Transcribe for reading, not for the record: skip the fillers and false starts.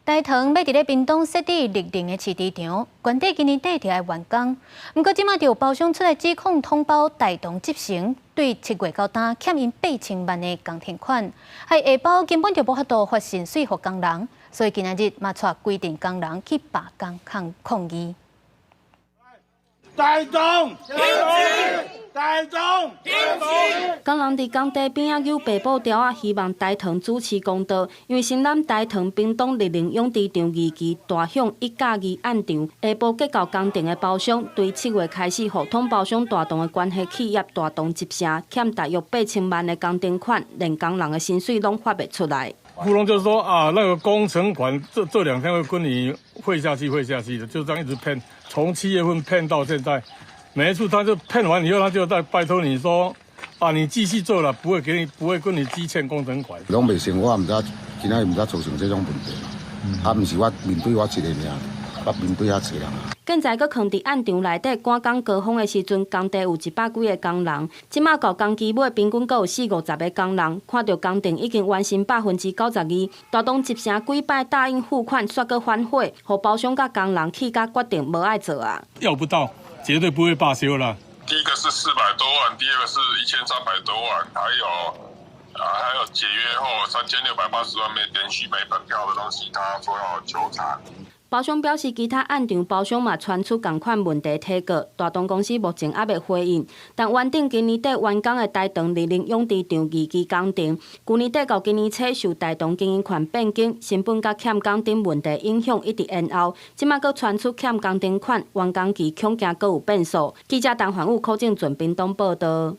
大唐欲佇咧屏東設置綠能的飼豬場，原底今年底就愛完工。毋過這馬就有包商出來指控統包大同集成，對7月到今欠𪜶8000萬的工程款，害下包根本就無法度發薪水予工人，所以今仔日嘛𤆬規陣工人去罷工抗抗議。大同，大同，工人佇工地邊仔搝白布條仔，希望大唐主持公道，因為承攬大唐屏東綠能養豬場二期大響一加二案場下部結構工程的包商，對7月開始，予統包商大同的關係企業大同集成欠大約八千萬的工程款，連工人的薪水攏發袂出來。糊弄就是說啊，那個工程款這兩天會跟你匯下去，匯下去的，就這樣一直騙，從7月份騙到現在，每一次他就騙完以後，他就再拜託你說啊，你繼續做了，不會給你，不會跟你積欠工程款。攏袂成，我也毋知今仔日毋知造成這種問題。啊，毋是我面對我一个爾，我面對遐濟人。建材閣囥佇案場內底趕工高峰的時陣，工地有100幾个工人。這馬到工期尾，平均閣有四五十个工人。看著工程已經完成92%，大同集成幾擺答應付款，煞閣反悔，予包商佮工人氣甲決定無愛做啊。要不到，絕對不會罷休啦。第一個是400多萬，第二個是1300多萬，還有啊，還有解約後3680萬沒連續沒本票的東西，他說要求償。包商表示，其他案場包商嘛傳出仝款問題提告，大同公司目前猶未回應。但原定今年底完工的大同綠能養豬場二期工程，舊年底到今年初受大同經營權變更、成本佮欠工等問題影響，一直延後。這馬閣傳出欠工程款，完工期恐驚閣有變數。記者陳環武、柯正准屏東報道。